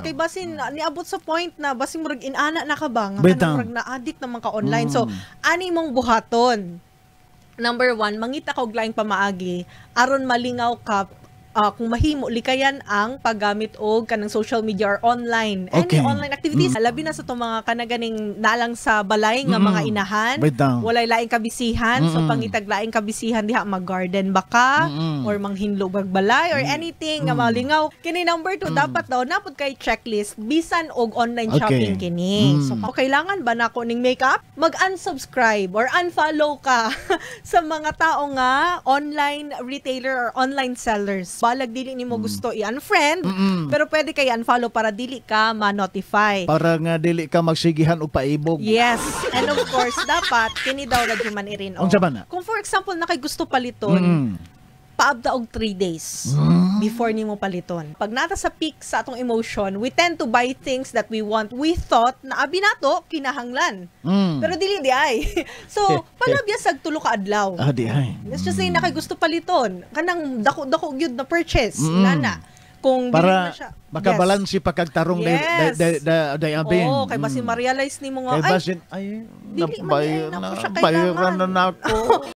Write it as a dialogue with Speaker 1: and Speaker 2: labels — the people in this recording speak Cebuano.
Speaker 1: Kay basin niabot sa point na basin murag inana na ka ba nga
Speaker 2: Bitaw.
Speaker 1: Kanang murag na-addict naman ka online. So ani mong buhaton? Number one, mangita ka og laing pamaagi aron malingaw ka, kung mahimo likayan ang paggamit og kanang social media or online, any online activities, labi na sa itong mga kanaganing nalang sa balay nga mga inahan,
Speaker 2: Bitaw.
Speaker 1: Walay laing kabisihan. So pangitag laing kabisihan diha, mag-garden ba ka or manghinlo bag balay or anything nga malingaw kini. Number two, dapat daw napod kay checklist bisan og online shopping kini. So kung kailangan ba nako ning makeup, mag-unsubscribe or unfollow ka sa mga tao nga online retailer or online sellers. Balag dili nimo gusto i-unfriend, pero pwede kay unfollow para dili ka ma-notify.
Speaker 2: Para nga dili ka magsigihan og paibog.
Speaker 1: Yes. And of course, dapat kini daw Radyoman Irin.
Speaker 2: Unsa ba na?
Speaker 1: Kung for example na kay gusto paliton, paabda og 3 days before nimo paliton. Pag nata sa peak sa atong emotion, we tend to buy things that we want. We thought na abi nato kinahanglan. Pero dili di ay. So, palabya sag 3 ka adlaw.
Speaker 2: Ah, di ay.
Speaker 1: Let's just say na kay gusto paliton. Kanang dako-dako gyud na purchase. Nana. Kung dili
Speaker 2: Para
Speaker 1: na siya.
Speaker 2: Makabalansi pa kag tarong day abi.
Speaker 1: Oo, kay basin ma-realize nimo nga
Speaker 2: Kay
Speaker 1: ay
Speaker 2: basin ay
Speaker 1: dili man
Speaker 2: nabayran
Speaker 1: ay,
Speaker 2: na,
Speaker 1: nako siya
Speaker 2: bayaran
Speaker 1: kailangan.
Speaker 2: Na nako.